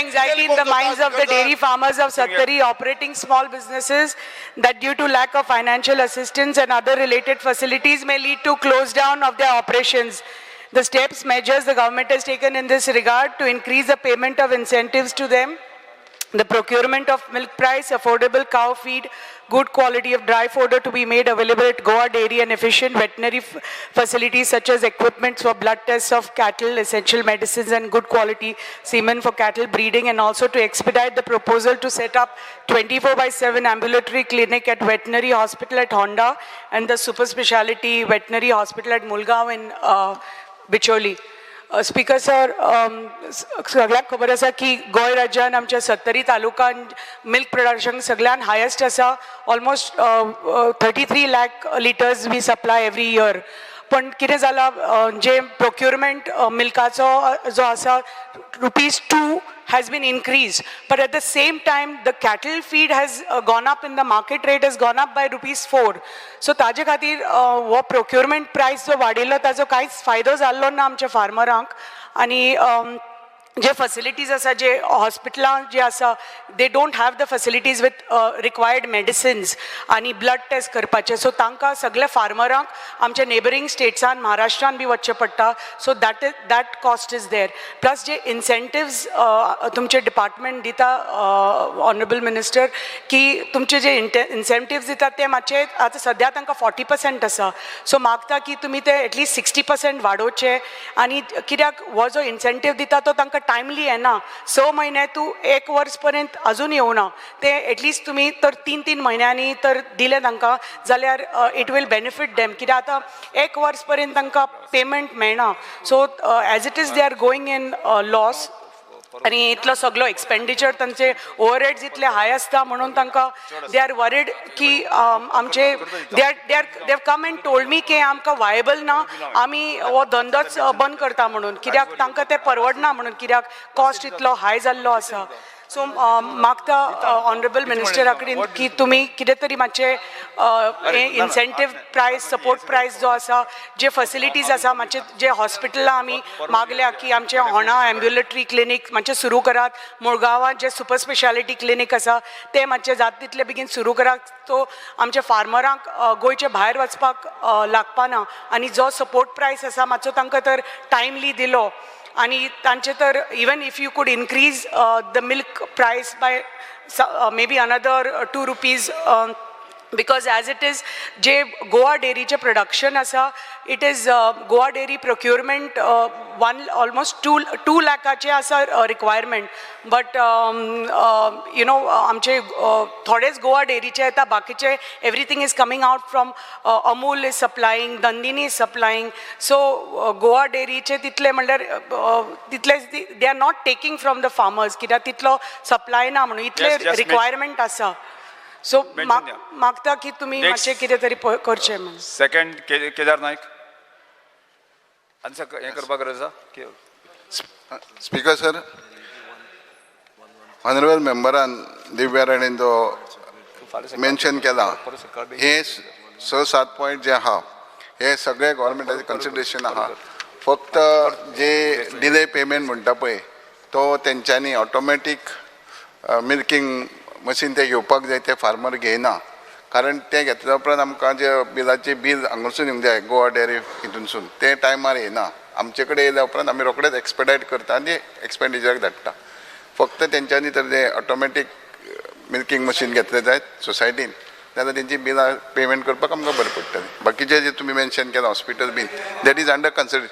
anxiety in the minds of the dairy farmers of Sattari operating small businesses that due to lack of financial assistance and other related facilities may lead to close down of their operations. The steps, measures the government has taken in this regard to increase the payment of incentives to them, the procurement of milk price, affordable cow feed, good quality of dry fodder to be made available at Goa Dairy, and efficient veterinary facilities such as equipment for blood tests of cattle, essential medicines and good quality semen for cattle breeding, and also to expedite the proposal to set up 24/7 ambulatory clinic at veterinary hospital at Honda and the super speciality veterinary hospital at Mulgaon in Bicholi. Speaker sir, सगळ्यांक खबर आसा की गोंय राज्यान आमच्या सत्तरी तालुकान milk production सगळ्यान highest आसा. Almost 33 lakh litres we supply every year. पण कितें जालां, जे प्रोक्युरमेंट मिल्काचो जो आसा, ₹2 has been increased, but at the same time the cattle feed has gone up in the market, rate has gone up by ₹4. So ताजे खातीर हो procurement price जो वाडिल्लो, ताजो कांयच फायदो जाल्लो ना आमच्या फार्मरांक. आनी जे फॅसिलिटीज आसा, जे हॉस्पिटलां जे आसा, they don't have the facilities with required medicines आनी ब्लड टेस्ट करपाचे. सो तांकां सगल्या फार्मरांक आमच्या नेबरींग स्टेट्सान, महाराष्ट्रान बी वचचें पडटा. So that cost is there. Plus जे इन्सेंटिव्स तुमचे डिपार्टमेंट दिता, ऑनरेबल मिनिस्टर, की तुमचे जे इन्सेंटिव्स दितात ते मातशे आतां सद्या तांकां 40% आसा. सो मागता की तुमी ते एटलिस्ट 60% वाडोवचे. आनी कित्याक हो जो इन्सेंटीव दिता तो तांकां टायमली येना. 6 म्हयने तूं एक वर्स पर्यंत अजून येवना. ते एटलिस्ट तुमी तर 3 3 म्हयन्यांनी तर दिले तांकां जाल्यार it will benefit them, कित्याक आतां एक वर्स पर्यंत तांकां पेमेंट मेळना. So as it is, they are going in loss. आनी इतलो सगलो एक्सपेंडिचर, तांचे ओवरहेड्स इतले हाय आसता म्हणून तांकां they are worried की आमचे they are they come and told me की आमकां वायबल ना, आमी हो धंदोच बंद करता म्हणून, कित्याक तांकां तें परवडना म्हणून, कित्याक कॉस्ट इतलो हाय जाल्लो आसा. सो मागता ऑनरेबल मिनिस्टरा कडेन की तुमी कितें तरी मातशें इन्सेंटीव प्रायस, सपोर्ट प्रायस जो आसा, जे फॅसिलिटीज आसा मातशे, जे हॉस्पिटलां आमी मागल्या की आमचे होणा एम्ब्युलेटरी क्लिनीक मातशें सुरू करात, मुळगांवांत जे सुपर स्पेशालिटी क्लिनीक आसा ते मातशें जाता तितले बेगीन सुरू करात. सो आमच्या फार्मरांक गोंयचे भायर वचपाक लागपाना. आनी जो सपोर्ट प्रायस आसा मातसो तांकां तर टायमली दिलो आनी तांचे तर even if you could increase the milk price by maybe another ₹2, because as it is जे गोवा डेअरीचें प्रोडक्शन आसा, it is Goa Dairy procurement one almost two लॅकाचें आसा रिक्वायरमेंट, बट you know आमचे थोडेच गोवा डेअरीचे येता, बाकीचे everything is coming out from Amul is supplying, Nandini is supplying. So Goa डेअरीचे तितले म्हणल्यार तितले they are not taking from the farmers, कित्याक तितलो सप्लाय ना म्हणून इतले Yes, just requirement आसा. सो Mention द्या. मागता की तुमी Next. मातशें कितें तरी करचें म्हणून. सेकंड केदार नायक. आनी हें करपाक गरज आसा. स्पीकर सर, ऑनरेबल मेंबरान दिव्या राणेन जो मेन्शन केला, हे स सात पॉयंट जे आहा, हे सगळे गव्हर्मेंटाचे कन्सिडरेशन आहा. फक्त जे डिले पेमेंट म्हणटा पळय, तो तेंच्यांनी ऑटोमॅटीक मिल्किंग मशीन ते घेवपाक जाय. ते फार्मर घेयना, कारण ते घेतल्या उपरांत आमकां जे बिलाचे बील हांगासून येवंक जाय, गोवा डेअरी हितूनसून, ते टायमार येयना. आमचे कडेन येयल्या उपरांत आमी रोखडेच एक्सपेडायट करता आनी एक्सपेंडिचराक धाडटा. फक्त तेंच्यांनी तर ते ऑटोमॅटीक मिल्किंग मशीन घेतले जायत सोसायटीन जाल्यार तेंची बिलां पेमेंट करपाक आमकां बरें पडटलें. बाकीचे जे तुमी मेन्शन केलां, hospital bin, that is under consider.